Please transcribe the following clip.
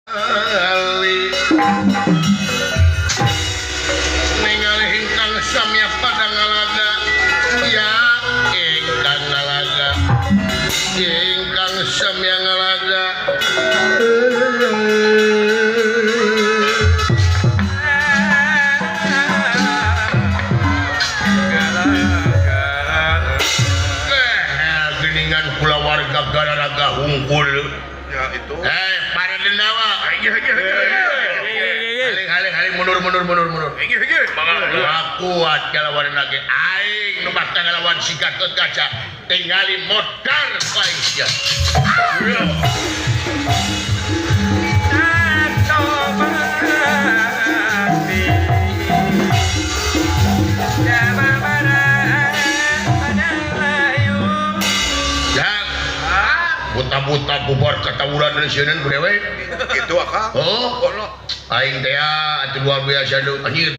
Ningali ningali ingkang samya pada ngalaga ya ingkang ngalaga ingkang samya ngalaga geningan kulawarga gararaga hungkul ya itu para denawa haling mundur mundur mundur mundur kuat ngalawan lagi aing nu bakal ngalawan si Gatotkaca tingali modar aing sia. Buta-buta bubar katawuran dari sieun ku dewe kitu akang. Oh, aing teh atuh luar biasa anjir.